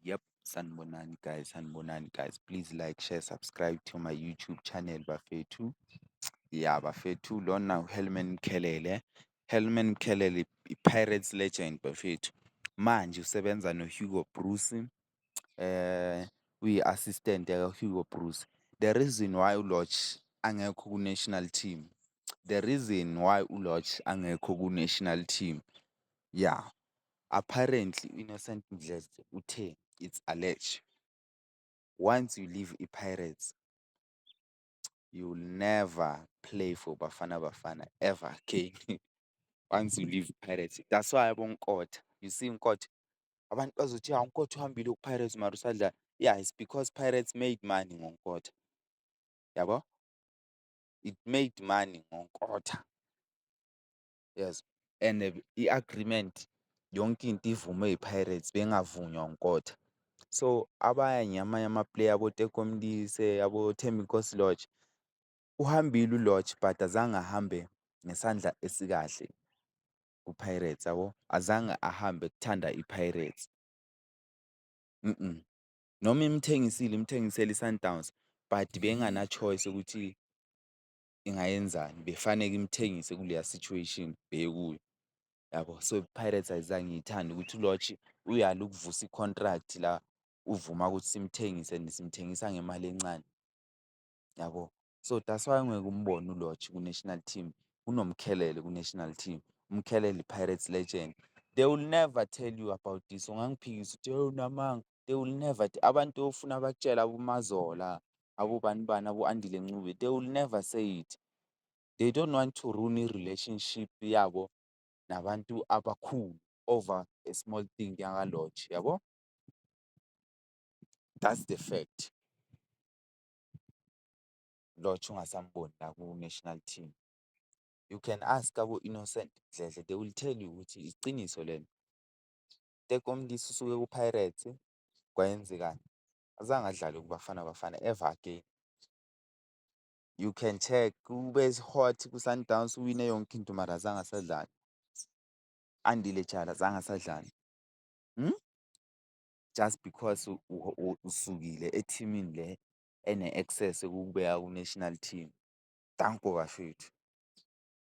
Yep, sanibonani guys, sanibonani guys. Please like, share, subscribe to my YouTube channel, bafethu. Yeah, bafethu, lona uHelman Mkhalele. Helman Mkhalele, i-Pirates legend, bafethu. Manje usebenza no-Hugo Broos, uyi-assistant yaka-Hugo Broos. The reason why uLorch angekho ku-national team, the reason why uLorch angekho ku-national team, yeah, apparently Innocent Mdletshe uthe, it's alleged, once you leave i-Pirates, you will never play for Bafana Bafana ever again. Once you leave Pirates. That's why aboNkotha, you see Nkotha, abantu bazothi, "Ya, uNkotha uhambile ku-Pirates mara usadlala." Yeah, it's because Pirates made money ngoNkotha. Yabo? It made money ngoNkotha. Yes. And i-agreement yonke into ivume yi-Pirates, bengavunywa uNkotha. So abanye amanye ama-player, abo-Teko Modise, abo-Thembinkosi Lorch, uhambile uLorch but azange ahambe ngesandla esikahle ku-Pirates, yabo, azange ahambe kuthanda i-Pirates. Noma imthengisile, imthengisele i-Sundowns, but bengana choice ukuthi ingayenzani, befaneke imthengise kuleya situation bekuyo, yabo. So i-Pirates ayizange iyithande ukuthi uLorch uyala ukuvusa i-contract la, uvuma ukuthi simthengise and simthengisa ngemali encane, yabo. So that's why ungeke umbone uLorch ku-national team, kunoMkhalele ku-national team. UMkhalele i-Pirates legend. They will never tell you about this. Ungangiphikisa uthi, "Hey, unamanga." They will never, abantu ofuna bakutshela, aboMazola, abobani bani, abo-Andile Ncube, they will never say it. They don't want to ruin i-relationship yabo nabantu abakhulu over a small thing yaka-Lorch, yabo. That's the fact. Lorch ungasamboni la ku-national team. You can ask abo-Innocent Mdledle, they will tell you ukuthi iciniso lelo. Teko Modise usuke ku-Pirates, kwayenzekani? Azange adlale kuBafana Bafana ever again. You can check, ube hot ku-Sundowns, uwine yonke into, mara azange asadlala. Andile Jali azange asadlala. Just because usukile ethimini le ene-access yokukubeka ku-national team. Danko, bafethu.